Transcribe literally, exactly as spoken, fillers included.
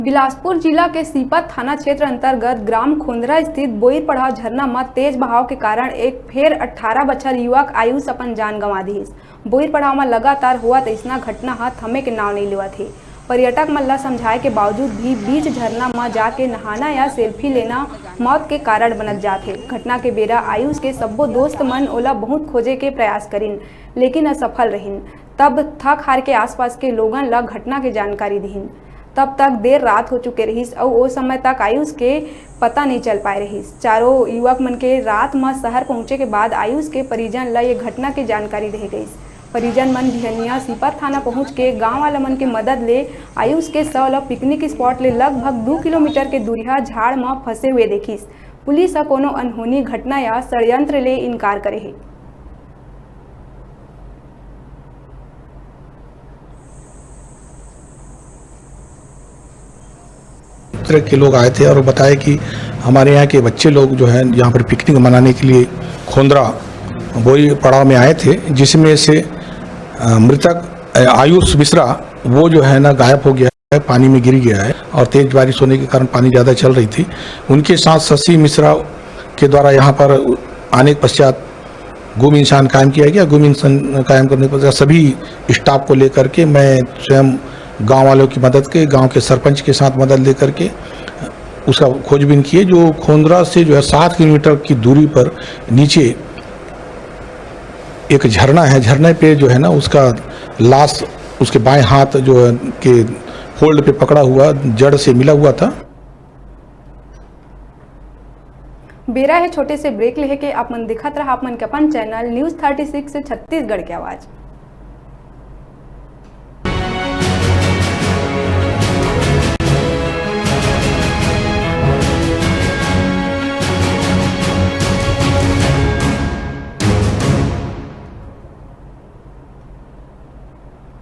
बिलासपुर जिला के सीपत थाना क्षेत्र अंतर्गत ग्राम खोंदरा स्थित बोईर पड़ाव झरना म तेज बहाव के कारण एक फेर अठारह बछर युवक आयुष अपन जान गंवा दिहिस। बोईर पड़ाव म लगातार होवत अइसना घटना ह थमे के नाव नइ लेवत हे। पर्यटक मन ल समझाए के बावजूद भी बीच झरना म जाके नहाना या सेल्फी लेना मौत के कारण बनत जात हे। घटना के बेरा आयुष के सब्बो दोस्त मन ओला बहुत खोजे के प्रयास करिन, लेकिन असफल रहिन। तब थक हार के आसपास के लोगन ल घटना के जानकारी दिहिन। तब तक देर रात हो चुके रहिस अउ ओ समय तक आयुष के पता नइ चल पाए रहिस। चारों युवक मन के रात म शहर पहुंचे के बाद आयुष के परिजन ल ये घटना के जानकारी दे गइस। परिजन मन बिहनिया सीपत थाना पहुंच के गांव वाला मन के मदद ले आयुष के शव ल पिकनिक स्पॉट ले लगभग दू किलोमीटर के दूरिहा झाड़ म फंसे हुए देखिस। पुलिस ह कोनो अनहोनी घटना या षड्यंत्र ले इनकार करे हे। क्षेत्र के लोग आए थे और बताए कि हमारे यहाँ के बच्चे लोग जो हैं, यहाँ पर पिकनिक मनाने के लिए खोंदरा बोई पड़ाव में आए थे, जिसमें से, अ, मृतक, अ, आयुष मिश्रा, वो जो है ना, गायब हो गया है, पानी में गिर गया है और तेज बारिश होने के कारण पानी ज़्यादा चल रही थी। उनके साथ शशि मिश्रा के द्वारा यहाँ पर आने के पश्चात गुम इंसान कायम किया गया। गुम इंसान कायम करने के पश्चात सभी स्टाफ को लेकर के मैं स्वयं गांव वालों की मदद के, गांव के सरपंच के साथ मदद लेकर के उसका खोजबीन किए, जो खोंदरा से जो है सात किलोमीटर की दूरी पर नीचे एक झरना है, झरने पे जो है ना, उसका लाश उसके बाएं हाथ जो है के होल्ड पे पकड़ा हुआ, जड़ से मिला हुआ था। बेरा हे छोटे से ब्रेक लेहे के। आप मन देखत रहा आप मन के अपन channel news thirty six Chhattisgarh के आवाज़।